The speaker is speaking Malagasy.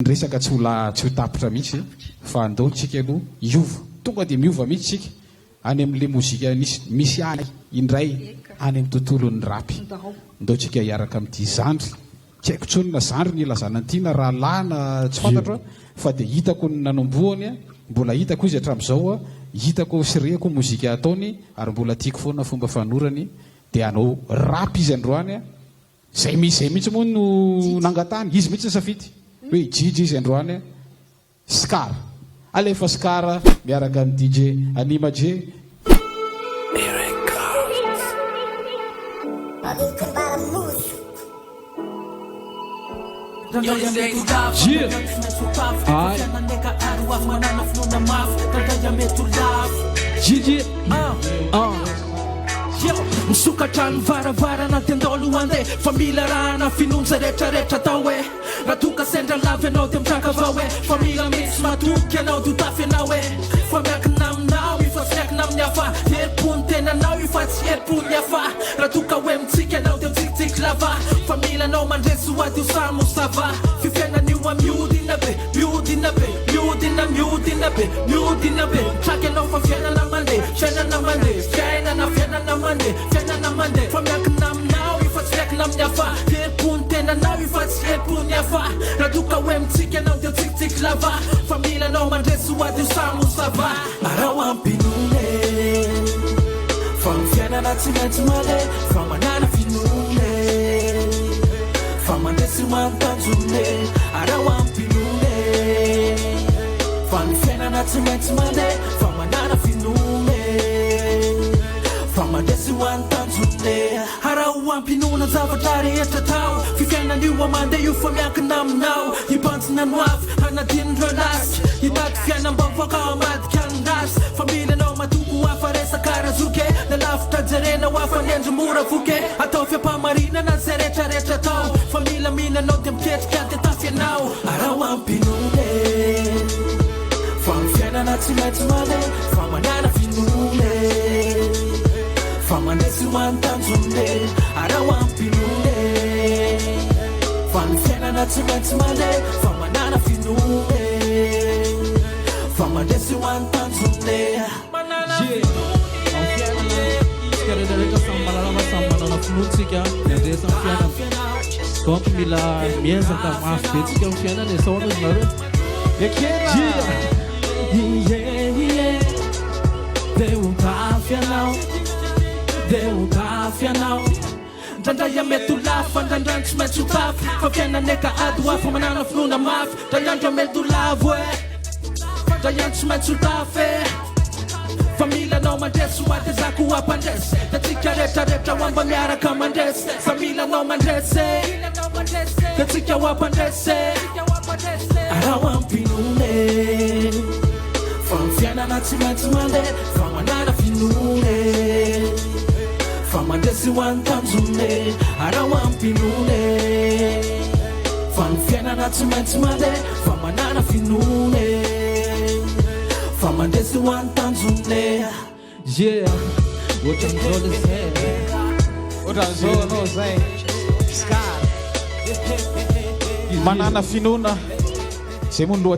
Ny resaka tsy ho la tsy ho tapitra mihitsy fa andao tsika aloha hiova, tonga dia miova mihitsy tsika any amin'le mozika nisy misy ahy indray any amin'ny tontolon'ny rap. Ndao tsika hiaraka amin'ity zandry, tsy haiko intsony na zandry ny ilazana an'ity na rahalahy na tsy fantatro a, fa dia hitako ny nanombohany a, mbola hitako izy hatramin'izao a, hitako sy reko mozika ataony ary mbola tiako foana fomba fanorany dia hanao rap izy androany a. Zay misy zay mihitsy moa no nangatahany, izy mihitsy nisafidy hoe i Jiji izy androany a. Scar. Alefa Scar miaraka amin'i DJ Anima J. Gigi ah. Misokatra ny varavarana dia ndao aloha andeha Fa mila arahana finoana izay retraretra atao e Raha toa ka sendra lavo ianao dia mitranga vao e Fa mila mihitsy matoky ianao dia ho tafy ianao e Fa miankina aminao io fa tsy miankina amin'ny hafa Herim-po ny tenanao io fa tsy herim-po ny hafa Raha toa ka hoe mitsiky ianao dia mitsikitsiky lava Fa mila anao mandresy ho ady io samy ho sava F'io fiainana io a mihodina be, mihodina be, mihodina, mihodina be, mihodina be Mitraka ianao fa fiainana mandeha, fiainana mandeha, fiainana, fiainana mandeha, fiainana mandeha Fa miankina aminao io fa tsy miankina amin'ny hafa Herim-po ny tenanao io fa tsy herim-po ny hafa Raha toa ka hoe mitsiky ianao dia mitsikitsiky lava Fa mila anao mandresy ho ady io samy ho sava Araho am-pinoana e Fa ny fiainana tsy maintsy mandeha Fa manàna finoana e Fa mandresy ho an'ny tanjona e Araho am-pinoana e Fa ny fiainana tsy maintsy mandeha Fa manàna finoana e Fa mandresy ho an'ny tanjona e Araho am-pinoana ny zavatra rehetra atao F'io fiainana io mandeha io fa miankina aminao Hibanjina ny hoavy, hanadino ireo lasa Hitady fiainam-baovao ka hamadika ny lasa Fa mila anao matoky ho hafa resaka razoky e Na lavitra jerena ho hafa ny endry mora voky e Ataovy am-pahamarinana izay rehetra rehetra atao Fa mila mino anao dia miketrika dia tafy ianao Araho am-pinoana e Fa ny fiainana tsy maintsy mandeha Fa manàna finoana e Fa mandresy ho an'ny tanjona e Araho am-pinoana e Fa ny fiainana tsy maintsy mandeha Fa manàna finoana e Fa mandresy ho an'ny tanjona e Manàna Yeah. Amin'ny fiainana, tsika rehetra rehetra samy mahalala fa samy manana finoana tsika miandresa amin'ny fiainana. Donc mila miezaka mafy be tsika amin'ny fiainana e, sao ahoana izy nareo? Ekena! Yeah, yeah. Dia ho tafy ianao, dia ho tafy ianao. Ndraindray mety ho lafo, fa ndraindray tsy maintsy ho tafy. Fa fiainana eka ady ho hafa, manana finoana mafy. Ndray andro mety ho lavo e, ndray andro tsy maintsy ho tafy e. Fa mila anao mandresy ho ady ezaka ho hampandresy. Dia tsika rehetra rehetra ho mba miaraka mandresy. Fa mila anao mandresy e, dia tsika ho hampandresy e. Araho am-pinoana e, fa ny fiainana tsy maintsy mandeha. Fa manana finoana e, fa mandresy ho an'ny tanjona e. Araho am-pinoana e, fa ny fiainana tsy maintsy mandeha. Fa manana finoana e, fa mandresy ho an'ny tanjona e. Yeah, ohatran'izao le zay. Ohatran'izao anao zay. Scar. Manana finoana. Zay moa ny loha.